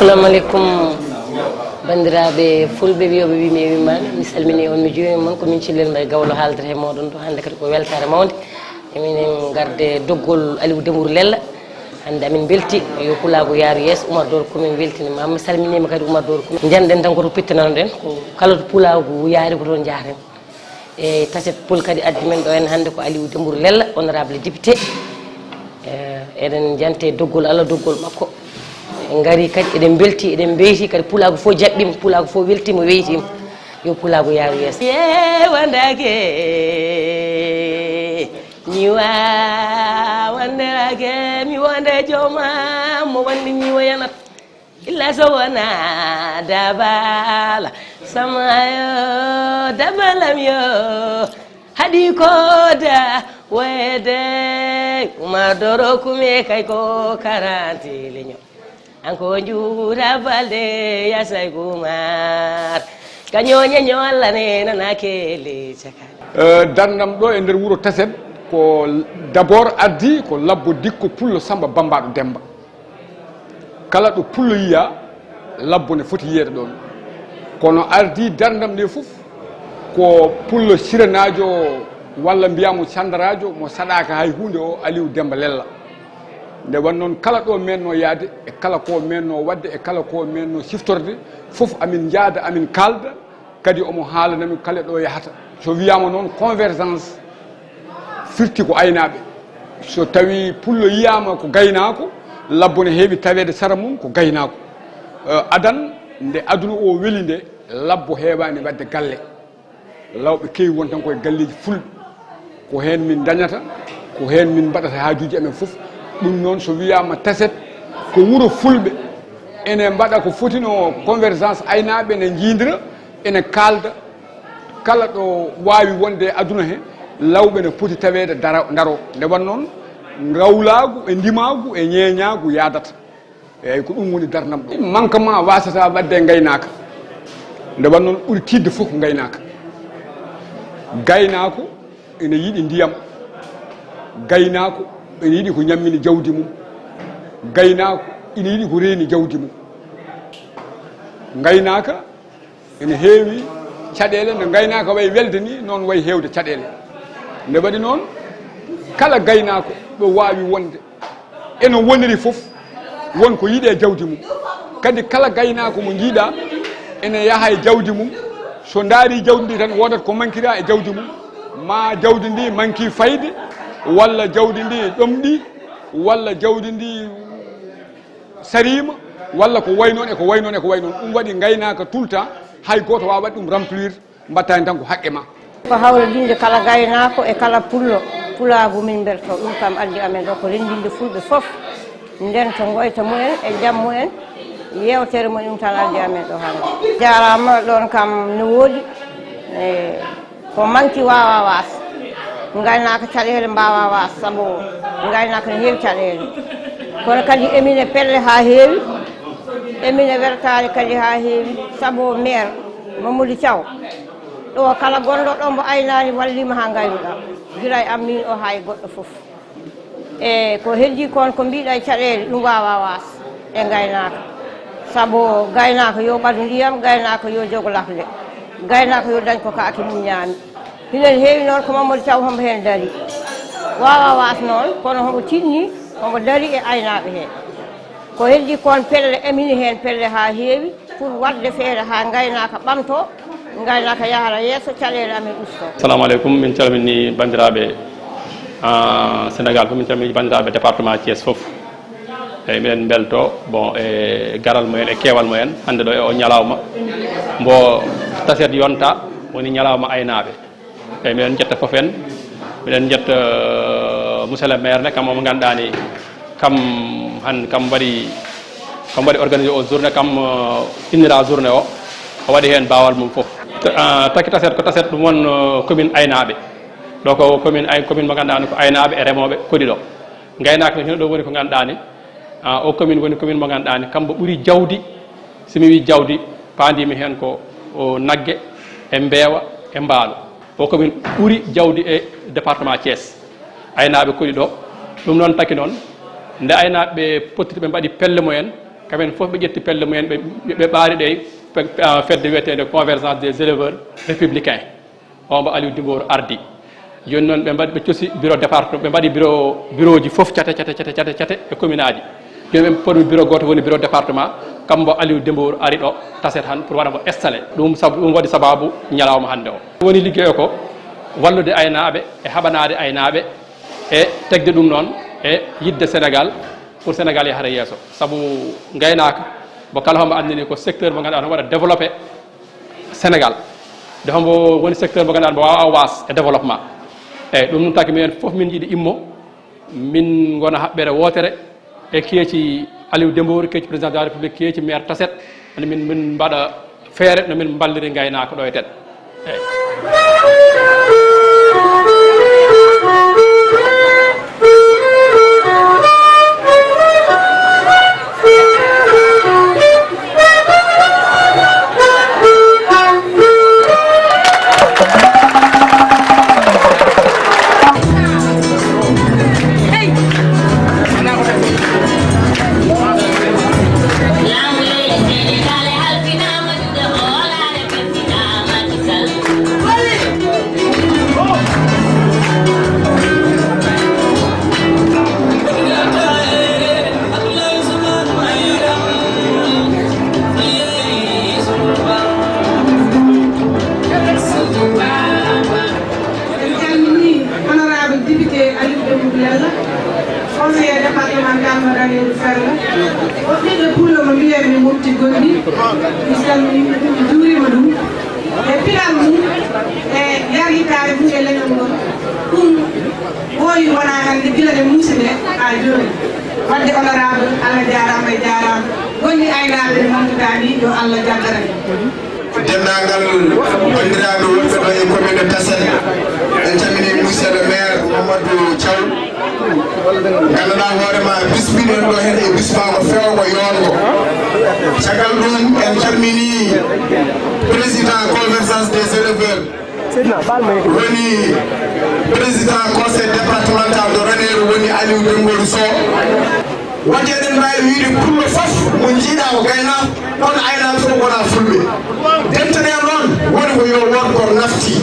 assalamu alaikum bandiraɓe fulɓe wiyoɓe wimi e wimmani mi salmini on mi juurima moon komin cillel mbay gawlo haaldata e moɗon to hannde kadi ko weltare mawde eminen garde doggol Aliou Dembourou Lella hannde amin belti yo Pulago yaaru yeeso Oumar Doro Coumé weltinima mi salminima kadi Oumar Doro Coumé janɗen tan koto pittanano ɗen ko kala to Pulago yaari ko toon jahaten e taset pol kadi addi men ɗo en hannde ko Aliou Dembourou Lella honorable député eɗen jante doggol Allah doggol makko en gari kadi eɗen belti eɗen beyti kadi Pulago fof jaɓɓima Pulago fof weltima weytima yo Pulago yaaru yeeso yewandake ñiwa wanderake mi wonde jooma mo wandi ñiwa yanat illa so wona dabala samayo dabalam yo haɗi koda wede Oumar Doro Coumé kay ko karanti leño anko juura balde yasay Oumar kañoñe ñollane nanakele caka darnam ɗo e nder wuuro Taset ko d'abord addi ko labbo dikko pullo Samba Bambaɗo Demba kala ɗo pullo yiya labbo ne foti yiyede ɗon kono ardi darnam nde fof ko pullo siranajo walla mbiyamo candarajo mo saɗaka hay hunde o Aliou Demba Lella nde wan noon kala ɗo menno yaade e kala ko menno wadde e kala ko menno siftorde fof amin jaada amin kalda kadi omo haalanami kala ɗo yahata so wiyama noon convergence firti ko aynaɓe so tawi pullo yiyama ko gaynako labbo ne heewi tawede sara mum ko gaynako adan nde aduna o weeli nde labbo heewani wadde galle lawɓe kewi won tan koye galleji fulɓe ko hen min dañata ko hen min mbaɗata haajuji amen fof ɗum noon so wiyama Taset ko wuuro fulɓe ene mbaɗa ko fotino convergence aynaɓe ne jiidira ene kalda kala ɗo wawi wonde e aduna he lawɓe ne poti tawede daro nde wan noon gawlagu e ndimagu e ñeñagu yadata eyyi ko ɗum woni darnam ɗo manquement wasata wadde e gaynaka nde wan noon ɓuuri tidde fof ko gaynaka gaynako ene yiiɗi ndiyam gaynako ene yiiɗi ko ñammini jawdi mum gaynako ene yiiɗi ko reeni jawdi mum gaynaka ene heewi caɗele nde gaynaka way welde ni noon way hewde caɗele nde waɗi noon kala gaynako ɗo wawi wonde eno woniri fof wonko yiiɗe jawdi mum kadi kala gaynako mo jiiɗa ene yaaha e jawdi mum so daari jawdi ndi tan wodat ko manquira e jawdi mum ma jawdi ndi manqui fayde walla jawdi ndi ɗomɗi walla jawdi ndi sarima walla ko way noon eko way noon eko way noon ɗum waɗi gaynaka tout le temps hay goto wawa waɗi ɗum remplir mbattani tan ko haqqe ma ko hawlidinde kala gaynako e kala pullo Pulago min berto ɗum kam ardi amen ɗo ko rendinde fulɓe foof nden to goyta mumen e jaam mumen yewtere mo ɗum tan ardi amen ɗo hande jarama ɗon kam no woodi ko manqui wawa was gaynaka caɗele mbawa was saabu gaynaka ne heewi caɗele kono kadi emine pelle ha heewi emine wertare kadi ha heewi saabu maire Mamadou Thiaw ɗo kala gonɗo ɗo mbo aynani wallima ha gaynuɗa guila e am min o hay goɗɗo foof e ko heddi kon ko mbiɗa e caɗele ɗum wawa was e gaynaka saabu gaynaka yo ɓaadu ndiyam gaynaka yo jogo lafle gaynaka yo dañ ko kaake mum ñaami hinen heewi noon ko Mamadou Thiaw hombo hen daari wawa was noon kono hombo tinni hombo daari e aynaɓe he ko heddi kon pelle emini hen pelle ha heewi pour wadde feere ha gaynaka ɓamto gaynaka yahara yeeso caɗele amen usto. Assalamu aleykum min calmini bandiraɓe Sénégal fof min calmini bandiraɓe département Thiès fof eyyi miɗen belto bon e garal mumen e keewal mumen hande ɗo e o ñalawma mbo Taset yonta woni ñalawma aynaɓe eyyi miɗen jetta foof en miɗen jetta monsieur le maire ne kam omo ganduɗani kam han kam waɗi organisé o journée kam innira journée o waɗi hen bawal mum foof taki Taset ko Taset ɗum won commune aynaɓe ɗo ko commune mo ganduɗani ko aynaɓe e remoɓe koɗi ɗo gaynaka no hino ɗo woni ko ganduɗani o commune woni commune mo ganduɗani kambo ɓuuri jawdi somi wi jawdi pandimi hen ko naggue e mbeewa e mbaalo o commune ɓuuri jawdi e département Thiès aynaɓe koɗi ɗo ɗum noon taki noon nde aynaɓe pottiti ɓe mbaɗi pelle mumen kamen fof ɓe ƴetti pelle mumen ɓe ɓaari ɗe fedde wiyetede convergence des éleveurs républicains o mbo Aliou Dembourou ardi joni noon ɓe cosi bureau département ɓe mbaɗi bureau ji fof cate e commune aji joni ɓe poɗi bureau goto woni bureau département kambo Aliou Dembourou ari ɗo taset han pour waɗa mo installé ɗum waɗi sababu ñalawma hannde o woni ligguey o ko wallude aynaɓe e haɓanade aynaɓe e tegde ɗum noon e yidde Sénégal pour Sénégal yahata yeeso saabu gaynaka mo kala homo andini ko secteur mo ganduɗa no waɗa développé Sénégal de hombo woni secteur mo ganduɗa mo wawa was e développement eyyi ɗum noon taki minen foof min jiiɗi immo min gona haɓɓere wotere e keeci Aliou Dembourou keeci président de la république keeci maire Tasset ane min mbaɗa feere no min balliri gaynaka ɗo e ten eyyi dendagal bandiraɓe wonɓe ɗo e commune de Tasset en calmini monsieur le maire Mamadou Thiaw ganduɗa hoorema bismiɗen ɗo hen e bismama fewko yongo caggal ɗum en calmini président convergence des éleveurs woni président conseil départemental de Ranérou woni Aliou Dembourou Sow wadde eɗen mbawi wiide pullo foof mo jiiɗa ko gaynako ɗon aynaɓe fof wona fulɓe dentoɗen noon woni ko yo wonko nafti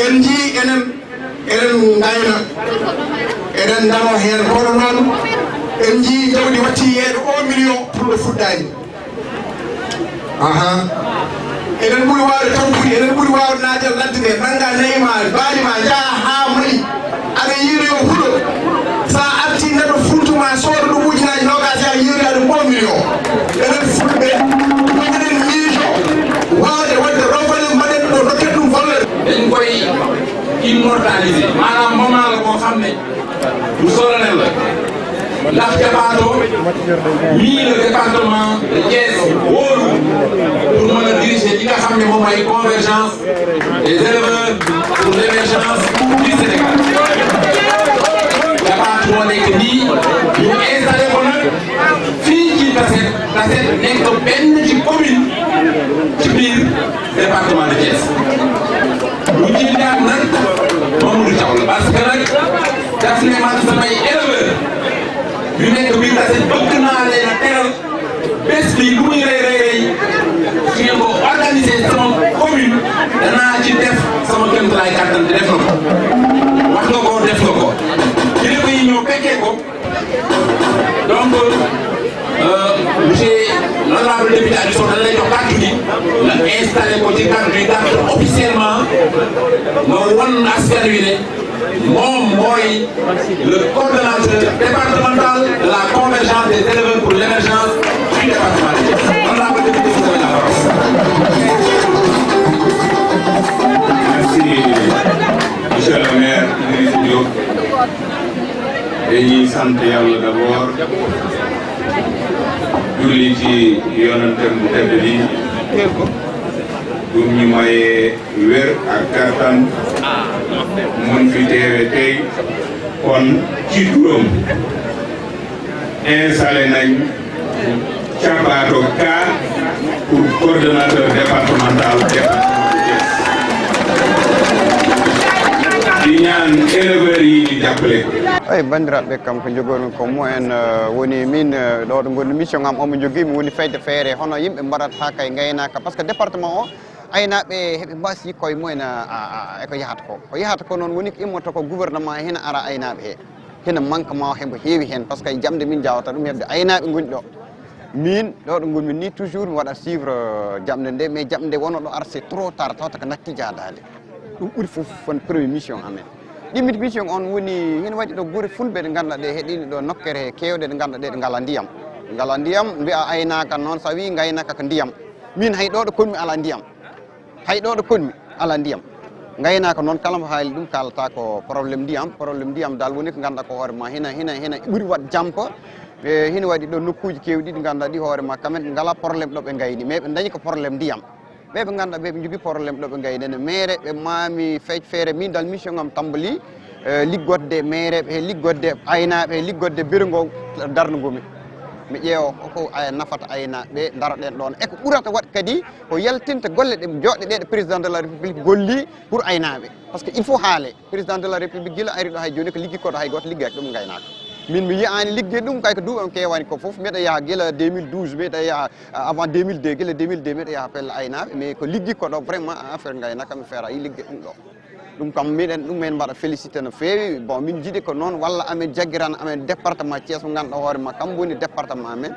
en jii eɗen gayna eɗen ndano hen kono noon en jii jawdi watti yeeɗo 1 million pullo fuɗɗani eɗen ɓuuri wawde tampude eɗen ɓuuri wawde naajal ladde nde nangga nayi ma baali ma jaa ha mali aɗa yiiri yo huuɗo sa arti neɗɗo funtuma sooda ɗum ujunaji nogas ha yiirade 1 million eɗen fulɓe eɗen miijo wawde wadde rovale mbaɗen ɗo rokket ɗum valeur dañ koy immortalisé manam moment la boo xam ne du solennel la ndax jaɓaato mii le département de Thiès wóolu pour mën a diriger li nga xam ne moom mooy convergence des éleveurs pour l'émergence du Sénégal jaɓaato moo nekk nii ñu installé ko nag fii ci Tasset nekk benn ci commune ci biir département de Thiès bu ci daal nag Mamadou Thiaw la parce que nag daf ne man samay éleveur yu nekk biir Tasset bëgg naa leen a teral bés bi lu muy rëy rëy rëy su ngeen ko organiser sama commune danaa ci def sama kéemtalaay kàttan te def na ko wax nga ko def nga ko kilifa yi ñoo fekkee ko donc monsieur l'honorable député Aliou Sow dañ lay jox kàddu gi nga installé ko ci kàddu gi kàddu officiellement nga won askan wi ne moom mooy le coordonnateur départemental de la convergence des éleveurs pour l'émergence du département de Thiès. L'honorable député, vous avez la parole. Merci, monsieur le maire Idrissa Diop. dañuy sant yàlla d'abord julli ci yonentem bu tedd bi bu ñu mayee wér ak kattan mun fi teewe tey kon ci turam installé nañ Thiapato Ka pour coordonnateur départemental di ñaan éleveurs yi ñu jàppale ko ay bandiraɓe kam ko jogomi ko mumen woni min ɗo ɗo gonni mission am omo jogui mi woni feyde feere hono yimɓe mbaɗata kay gaynaka par ce que département o aynaɓe heeɓe mbasi koye mumen eko yahata ko yahata ko noon woni ko immoto ko gouvernement hena ara aynaɓe he hena manquement hembo heewi hen par ce que jamde min jawata ɗum hebde aynaɓe goni ɗo min ɗo ɗo gonmi ni toujours mi waɗa suivre jamde nde mais jamde nde wono ɗo ar c'est trop tard tawta ko natti jadade ɗum ɓuuri foof won premier mission amen ɗimmiti mission on woni hene waɗi ɗo guure fulɓe ɗe ganduɗa ɗe heeɗino ɗo nokkere kewɗe ɗe ganduɗa ɗe ɗe ngala ndiyam mbiya aynaka noon sa wi gaynaka ko ndiyam min hay ɗo ɗo konmi ala ndiyam hay ɗo ɗo konmi ala ndiyam gaynaka noon kala mo haali ɗum kalata ko probléme ndiyam dal woni ko ganduɗa ko hoorema hina ɓuuri wat jampa hina waɗi ɗo nokkuji kewɗi ɗi ganduɗa ɗi hoorema kamen ngala probléme ɗo ɓe gayni mais ɓe dañi ko probléme ndiyam ɓeɓe ganduɗa ɓeɓe jogui probléme ɗo ɓe gayni ene maire ɓe mami fecc feere min dal mission am tambali liggodde maireɓe he liggodde aynaɓe he liggodde bureau ngo darnugomi mi ƴeewa ko nafata aynaɓe daroɗen ɗon eko ɓurata waɗ kadi ko yaltinta golle ɗe joɗɗe ɗe président de la république golli pour aynaɓe par ce que il faut haale président de la république guila ari ɗo hay joni ko liggi koɗo hay goto liggaki ɗum gaynaka min mi yiyani ligguey ɗum kay ko duuɓam kewani ko foof mbiɗa yaaha guila 2012 mbiɗa yaaha avant 2002 guila 2002 mbiɗa yaaha pelle aynaɓe mais ko liggi koɗo vraiment affaire gaynaka mi feera yi ligguey ɗum ɗo ɗum kam miɗen ɗumen mbaɗa félicité no feewi bon min jiiɗi ko noon walla amen jagguirana amen département Thiès mo ganduɗa hoorema kam woni département amen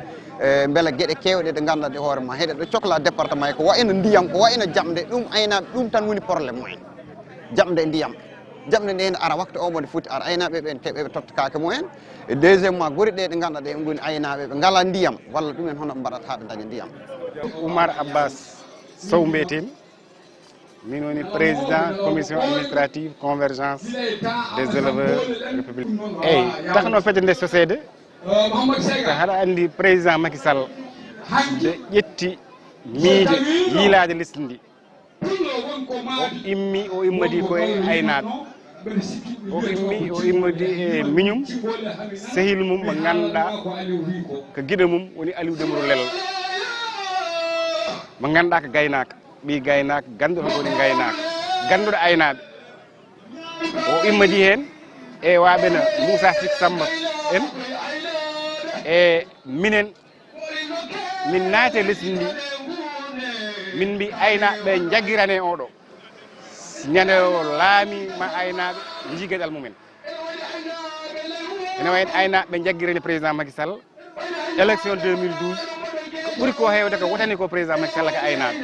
beele gueɗe kewɗe ɗe ganduɗa ɗe hoorema heɗe ɗo cohla département he ko wayno ndiyam ko wayno jamde ɗum aynaɓe ɗum tan woni probléme mumen jamde ndiyam jamde nde ne ara waktu o mode foti ara aynaɓe ɓen keɓeɓe totta kake mumen e deuxiémement guuri ɗe ɗe ganduɗa ɗe goni aynaɓe ɓe ngala ndiyam walla ɗumen hono ɓe mbaɗata ha ɓe daña ndiyam. Oumar Abbas Sow mbiyetemi min woni président commission administrative convergence des éleveurs républicains. eyyi takno fedde nde sosede ko haɗa andi président Macky Sall nde ƴetti miide yiilade liste ndi o immadi koye aynaɓe o immadi e miñum sehil mum mo ganduɗa ko guiɗo mum woni Aliou Dembourou Leelo mo ganduɗa ko gaynaka ɓi gaynaka ganduɗo woni gaynaka ganduɗo aynaɓe o immadi hen e waɓeno Moussa Sik Samba en e minen min naate liste ndi min mbi aynaɓe jagguirane oɗo ñande o laami ma aynaɓe jiigueɗal mumen ene wayen aynaɓe jagguirani président Macky Sall élection 2012 ko ɓuuri ko hewde ko wotani ko président Macky Sall ko aynaɓe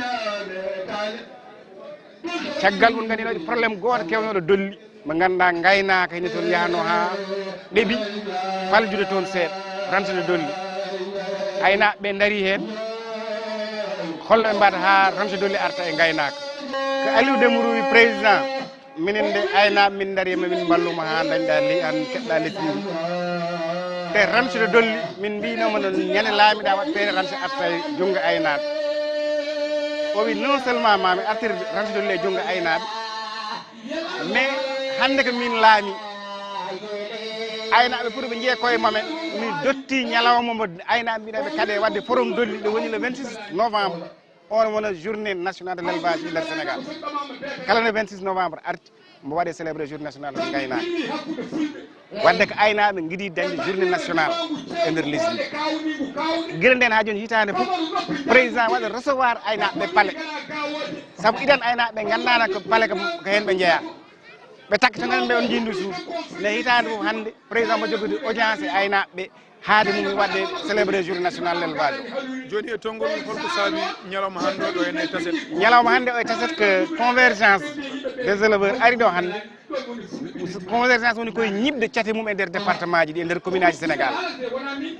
caggal ɗum kadi waɗi probléme goto kewnoɗo dolli mo ganduɗa gaynaka hene toon yahano ha ɗeeɓi faljude toon seeɗa rantude dolli aynaɓe daari hen holno ɓe mbata ha rantude dolli arta e gaynaka ko Aliou Dembourou wi président minen de aynaɓe min daarima min balluma ha dañɗa an keɓɗa lesdi ndi te rantude dolli min mbinomo no ñande laamiɗa waɗa feere rantude arta e junggo aynaɓe o wi non seulement mami artirde rantude dolli e junggo aynaɓe mais hande ko min laami aynaɓe pour ɓe jiiya koye mamen mi dotti ñalawma mo aynaɓe mbiɗaɓe kaaɗe wadde forum dolli ɗo woni le 26 novembre on wona journée nationale de l' élevage e nder Sénégal kala no 26 novembre arti mbo waɗe célébré journée nationale de gaynaka wadde ko aynaɓe guiɗi dañde journée nationale e nder lesdi guila nden ha joni hitande foof président waɗa recevoir aynaɓe paale saabu iɗan aynaɓe gandana ko paale ko hen ɓe jeeya ɓe takkatanen ɓe on jindu suudu mais hitande foof hande président mo joguide audience e aynaɓe haade mum wadde célébré journée nationale l' élevage joni e tonggol holko saabi ñalawma hande o ɗo henne e taset ñalawma hande o e taset que convergence des éleveurs ari ɗo hande convergence woni koye ñibde cate mum e nder département ji ɗi e nder commune aji Sénégal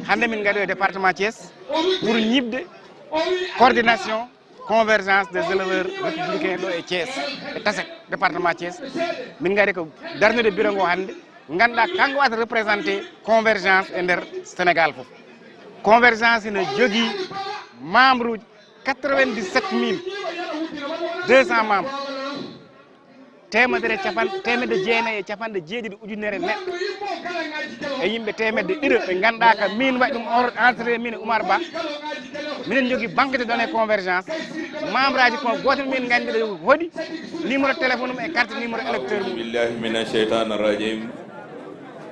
hande min gaɗo e département Thiès pour ñibde coordination convergence des éleveurs républicains ɗo e Thiès e taset département Thiès min gari ko darnude bureau ngo hande ganduɗa kanko wata représenté convergence e nder Sénégal foof convergence ne jogui membre uji 97 200 membres temedere jeenayyi e capanɗe jeeɗiɗi ujunere neɗɗo e yimɓe temedde ɗiɗo ɓe ganduɗa ka min waɗi ɗum entré min e Oumar Ba minen jogui banque de données convergence membre aji ko goto min gandi ɗo hoɗi numéro téléphone mum e carte numéro électeur mum billahi mina cheytana rajim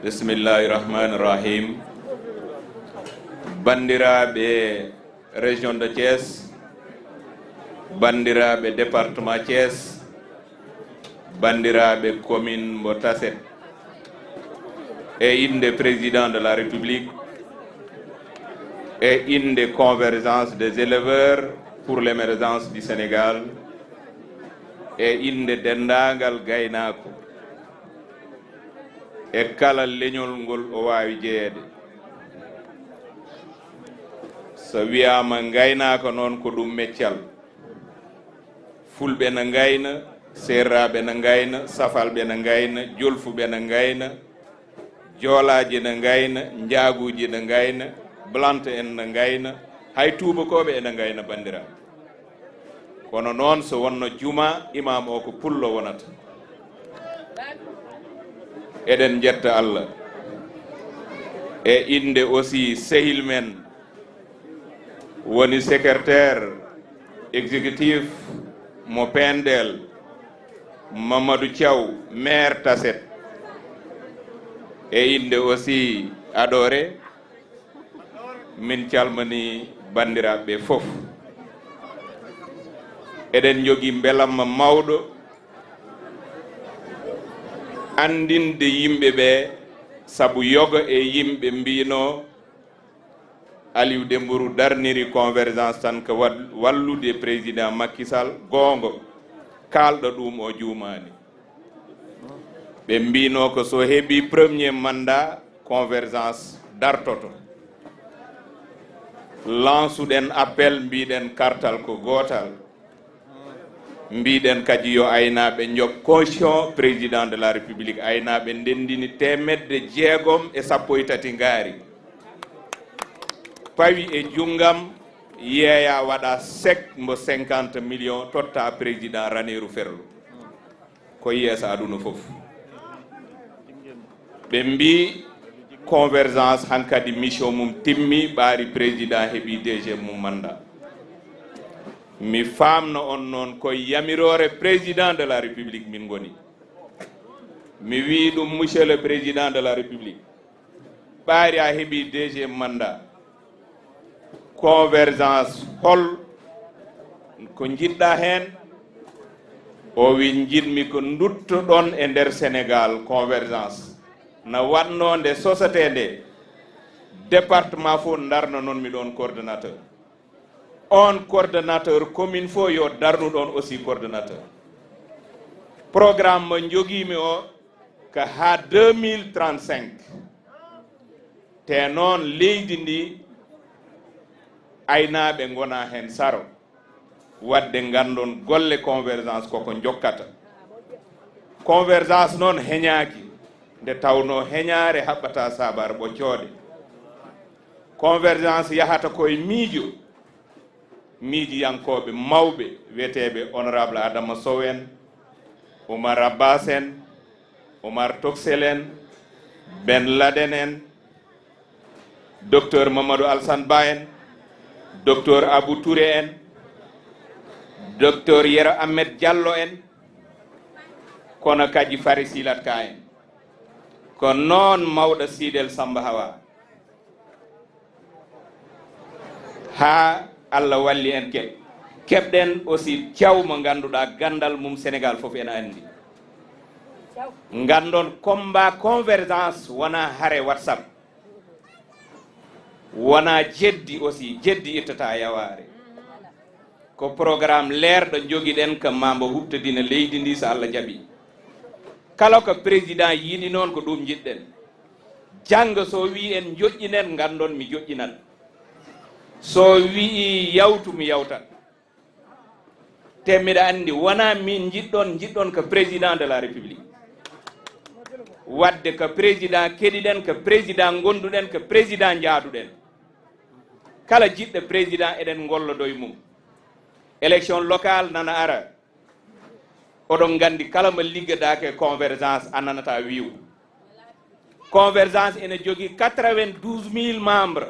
Bismillahirrahmanirrahim. Bandiraɓe région de Thiès, bandiraɓe département Thiès, bandiraɓe commune mbo Tasset, e inde président de la République et inde convergence des éleveurs pour l'émergence du Sénégal et inde dendagal gaynako e kala leñol ngol o wawi jeeyede. So wiyama gaynako noon ko ɗum meccal. Fulɓe na gayna, serraɓe na gayna, safalɓe na gayna, jolfuɓe na gayna, joolaji na gayna, jaaguji na gayna, blante en na gayna, hay tubakoɓe ena gayna bandiraɓe. Kono noon so wonno juma imam o ko pullo wonata. Eɗen jetta Allah e inde aussi sehil men woni secrétaire exécutif mo Pendel Mamadou Thiaw maire Tasset e inde aussi Adoré min calmani bandiraɓe fof. Eɗen jogui belamma mawɗo andinde yimɓe ɓe sabu yoga e yimɓe mbino Aliou Dembourou darniri convergence tan ko wallude président Macky Sall gongo kalɗo ɗum o jumani. Ɓe mbino ko so heeɓi premier mandat convergence dartoto. Lansuɗen appel mbiɗen kartal ko gotal. Mbiɗen kadi yo aynaɓe jog caution président de la république. Aynaɓe ndendini 613 ngaari. Pawi e junggam yeeya waɗa sec mbo 50 millions totta président Ranérou Ferlo ko yeesa aduna fof. Ɓe mbi convergence hankadi mission mum timmi ɓaari président heeɓi DG mum mandat. Mi famno on noon koye yamirore président de la république min goni. Mi wi ɗum monsieur le président de la république ɓaari a heeɓi DG mandat. Convergence hol ko jiɗɗa hen o wi jiɗmi ko duttoɗon e nder Sénégal convergence na watno nde société nde département fof darna noon mi ɗon coordonnateur. On coordonnateur commune fof yo darnu ɗon aussi coordonnateur. Programme mo jogimi o ko ha 2035 te noon leydi ndi aynaɓe gona hen saro wadde gandon golle convergence koko jokkata. Convergence noon heñaki nde tawno heñare haɓɓata sabar ɓoccode. Convergence yahata koye miijiyankoɓe mawɓe wiyeteɓe honorable Adama Sow en, Oumar Abbas en, Oumar Toxel en, Ben Laden en, docteur Mamadou Alassane Ba en, docteur Abou Touré en, docteur Yero Ahmed Diallo en, kono kadi Fari Silat Ka en. Ko noon mawɗo Sidel Samba Hawa ha Allah walli en keɓɗen aussi Thiaw mo ganduɗa gandal mum Sénégal fof ene andi. Gandon combat convergence wona hare WhatsApp, wona jeddi aussi jeddi ittata yaware, ko programme leerɗo joguiɗen ko mambo huftodina leydi ndi so Allah jaaɓi. Kala ko président yiɗi noon ko ɗum jiɗɗen. Janggo so wi en joƴƴinen gandon mi joƴƴinat, so wi yawtu mi yawtat. Te mbiɗa andi wona min jiɗɗon ko président de la république, wadde ko président keɗiɗen, ko président gonduɗen, ko président jaaduɗen. Kala jiɗɗo président eɗen gollodo e mum. Élection locale nana ara, oɗon gandi kala mo liggadake convergence ananata wiiw. Convergence ene jogui 92 000 membres,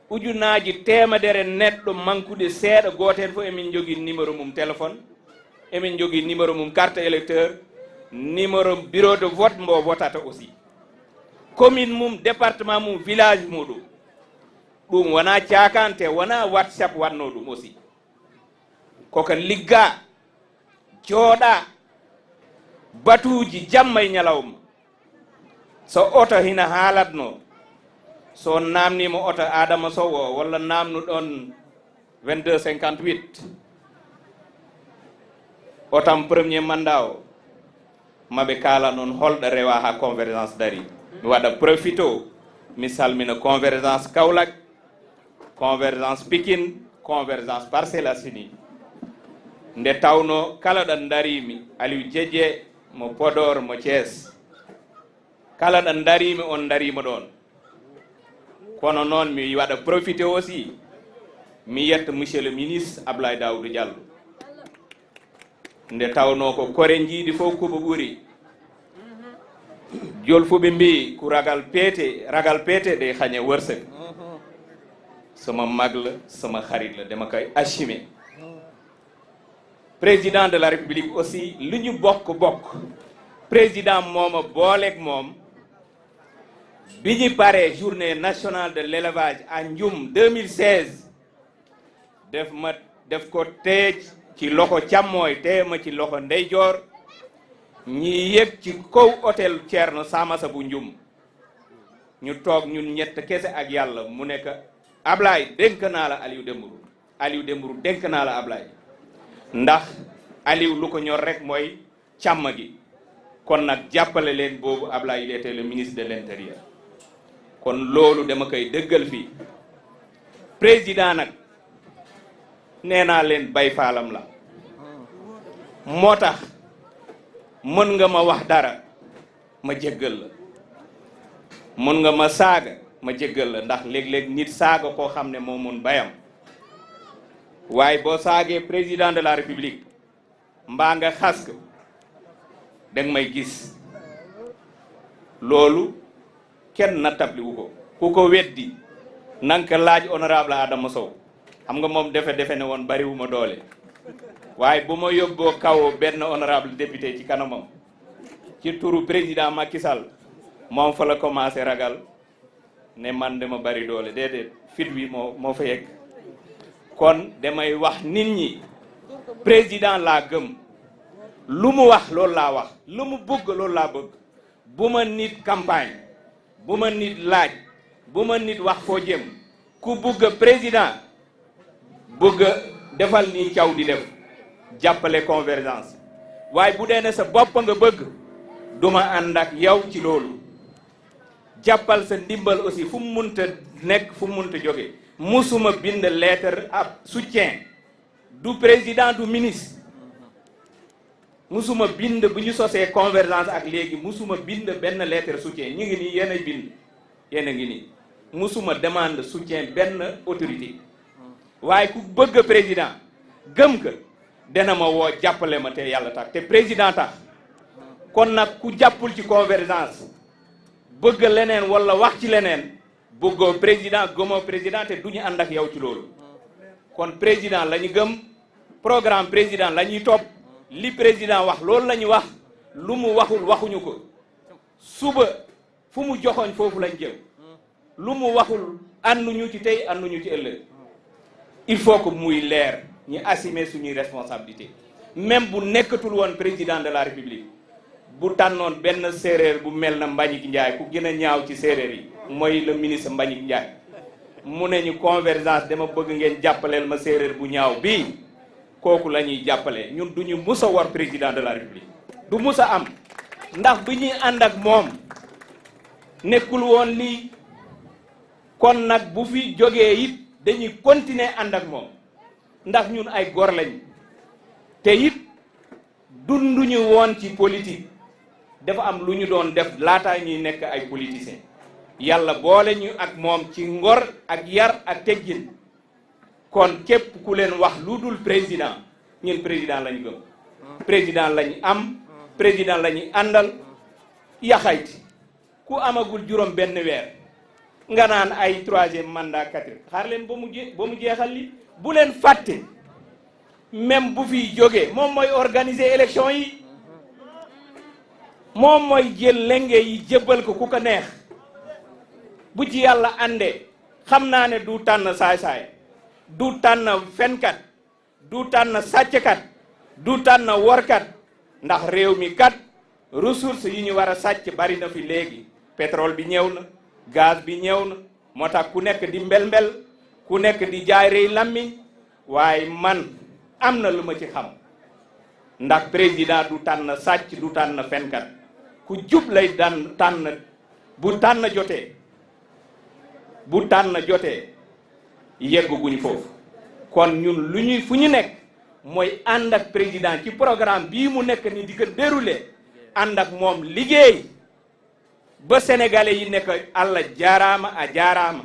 ujunaji temedere neɗɗo mankude seeɗa goten fof emin jogui numéro mum téléphone, emin jogui numéro mum carte électeur, numéro bureau de vote mbo votata aussi commune mum département mum village muɗum ɗum wona cakante wona whatsapp wanno ɗum aussi koko ligga jooɗa batuji jamma e ñalawma so oto hina haalatno so namnimo oto Adama Sow o walla namnu ɗon 2258 otam premier mandat o maɓe kala noon holɗo rewa ha convergence dari mi waɗa profite o mi salmina convergence Kaolack convergence Pikine convergence Parcelles Assainies nde tawno kala ɗo darimi Aliou Diedje mo Podor mo Thiès kala ɗo darimi on darima ɗon kono noon mi waɗa profité aussi mi yetta monsieur le ministre Abdoulaye Daouda Diallo nde tawno ko kore jiiɗi fof koɓe ɓuuri jolfuɓe mbi ko ragal peete ɗe xañe wërsëg sama mag la sama xarit la dama koy assumer président de la république aussi lu ñu bokk président mooma booleeg moom bi ñu paree journée nationale de l'élevage à Ndioum 2016 def ko tee ci loxo càmmooy tee ma ci loxo ndeyjoor ñi yëg ci kaw hôtel Thierno Samassa bu Ndioum ñu toog ñun ñett kese ak yàlla mu nekk Ablaye dénk naa la Aliou Dembourou dénk naa la Ablaye ndax Aliou lu ko ñor rek mooy càmm gi kon nag jàppale leen boobu Ablaye il était le ministre de l'intérieur kon loolu dama koy dëggal fii président nag nee naa leen bay faalam la moo tax mën nga ma wax dara ma jéggal la mën nga ma saaga ma jéggal la ndax léeg-léeg nit saaga koo xam ne moo mun bayam waaye boo saagee président de la république mbaa nga xas ko danga may gis loolu kenn nattabli wu ko ku ko weddi nanka laaj honorable Adama Sow xam nga moom defe ne woon bariwuma doole waaye bu ma yóbboo kaw benn honorable député ci kanamam ci turu président Macky Sall moom fa la commencé ragal ne man dama bari doole déedéet fit wi moo fa yegg kon damay wax nit ñi président laa gëm lu mu wax loolu laa wax lu mu bëgg loolu laa bëgg bu ma nit campagne bu ma nit laaj bu ma nit wax foo jëm ku bëgg président bëgg defal ni caw di def jàppale convergence waaye bu dee ne sa bopp nga bëgg duma ànd ak yow ci loolu jàppal sa ndimbal aussi fu mu munta nekk fu mu munta jóge musuma bind lettre ab soutien du président du ministre musuma bind bu ñu sosee convergence ak léegi musuma bind benn lettre soutien ñu ngi nii yéen a bind yéen a ngi nii musuma demande soutien benn autorité waaye ku bëgg président gëm ka dana ma woo jàppale ma te yàlla tax te président tax kon nag ku jàppul ci convergence bëgg leneen wala wax ci leneen bëggoo président gëmoo président te du ñu ànd ak yow ci loolu kon président la ñu gëm programme président la ñuy topp li président wax loolu la ñu wax lu mu waxul waxuñu ko suba fu mu joxoñ foofu lañ jëm lu mu waxul ànduñu ci tey ànduñu ci ëllëg il faut que muy leer ñu assumer suñuy responsabilité même bu nekkatul woon président de la république bu tànnoon benn séeréer bu mel na Mbagnick Ndiaye ku gën a ñaaw ci séeréer yi mooy le ministre Mbagnick Ndiaye mu ne ñu convergence dama bëgg ngeen jàppaleel ma séeréer bu ñaaw bii kooku la ñuy jàppale ñun duñu mus a war président de la république du mus a am ndax bi ñuy ànd ak moom nekkul woon lii kon nag bu fi jógee it dañuy continuer ànd ak moom ndax ñun ay góor lañ te it dunduñu woon ci politique dafa am lu ñu doon def laataa ñuy nekk ay politiciens yàlla boole ñu ak moom ci ngor ak yar ak teggin kon képp ku leen wax lu dul président ñun président lañu gëm président lañu am président lañu àndal yaxayti ku amagul juróom benn weer nga naan ay 3e mandat 4 xaar leen ba mu jeexal li bu leen fàtte même bu fi jógee moom mooy organiser élection yi moom mooy jël lenge yi jébbal ko ku ko neex bu ci yàlla àndee xam naa ne du tànn saay-saay du tànn fenkat du tànn sàcckat du tànn workat ndax réew mi kat ressources yi ñu war a sàcc bari na fi léegi pétrole bi ñëw na gaz bi ñëw na moo tax ku nekk di mbel-mbel ku nekk di jaay rëy lammiñ waaye man am na lu ma ci xam ndax président du tànn sàcc du tànn fenkat ku jub lay daan tànn bu tànn jotee yegguñu foofu kon ñun lu ñuy fu ñu nekk mooy ànd ak président ci programme bii mu nekk ni di ko dérouler ànd ak moom liggéey ba sénégalais yi nekk Allah jaaraama a jaaraama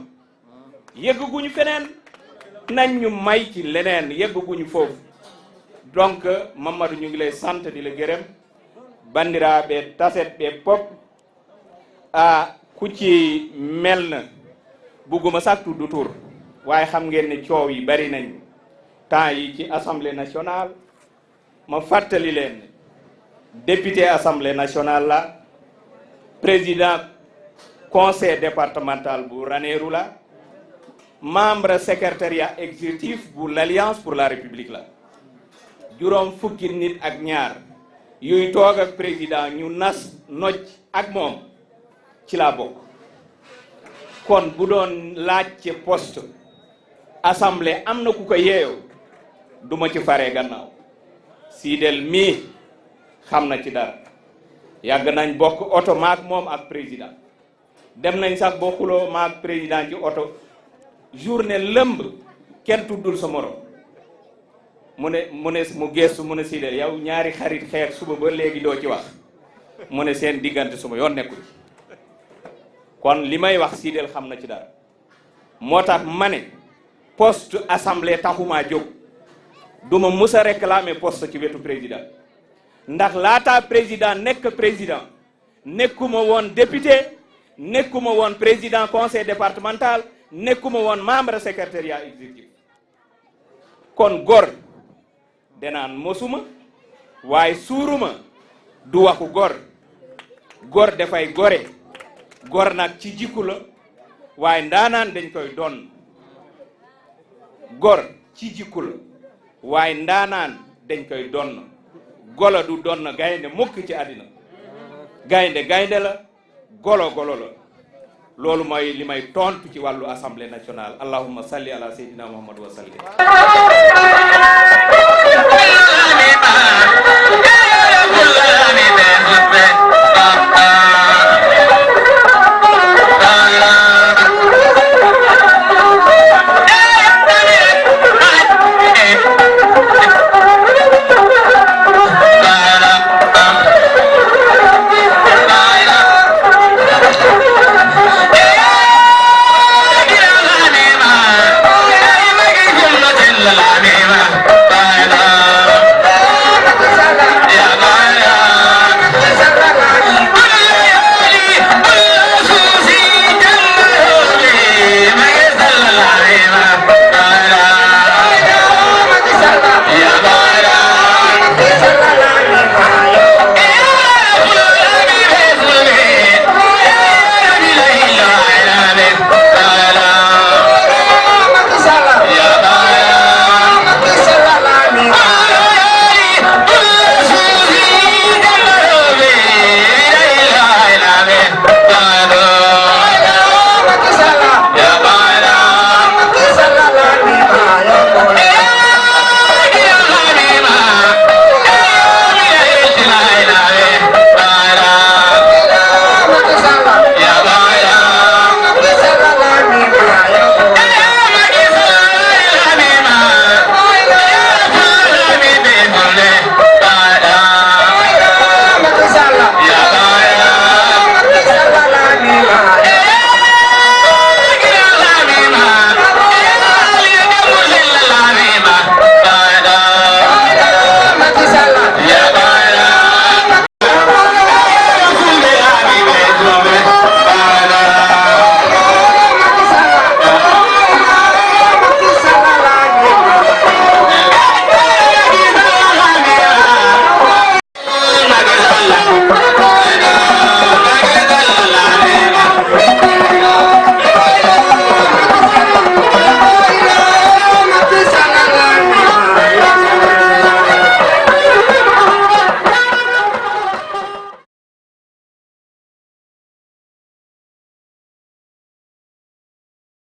yegguñu feneen nañ ñu may ci leneen yegguñu foofu donc Mamadou ñu ngi lay sant di la gërëm bandiraɓe tasetɓe pop ku ci mel na bugguma sax tudd tur waaye xam ngeen ne coow yi bari nañ temps yi ci assemblée nationale ma fàttali leen député assemblée nationale la président conseil départemental bu Ranérou la membre secrétariat exécutif bu l'Alliance pour la République la juróom fukki nit ak ñaar yuy toog ak président ñu nas noj ak moom ci laa bokk kon bu doon laaj ci poste assemblée am na ku ko yeeyoo duma ci faree gannaaw Sidel mii xam na ci dara yàgg nañ bokk oto maak moom ak président dem nañ sax bokkuloo maak président ci oto journée lëmb kenn tuddul sa morom mu gestu mu ne Sidel yow ñaari xarit xeex suba ba léegi doo ci wax mu ne seen diggante suma yoon nekkul kon li may wax Sidel xam na ci dara moo tax ma ne poste assemblée taxumaa jóg duma mus a réclamer poste ci wetu président ndax laata président nekk président nekkuma woon député nekkuma woon président conseil départemental nekkuma woon membre secrétariat exécutif kon gor denaan mosuma waaye suuruma du waxu gor dafay gore gor nag ci jikku la waaye ndaanaan dañ koy donn gor ci jikku la waaye ndaanaan dañ koy donn golo du donn gaynde mukk ci àddina gaynde la golo la loolu mooy li may tontu ci wàllu assemblée nationale allahumma salli ala sayyidina muhammad wa sallim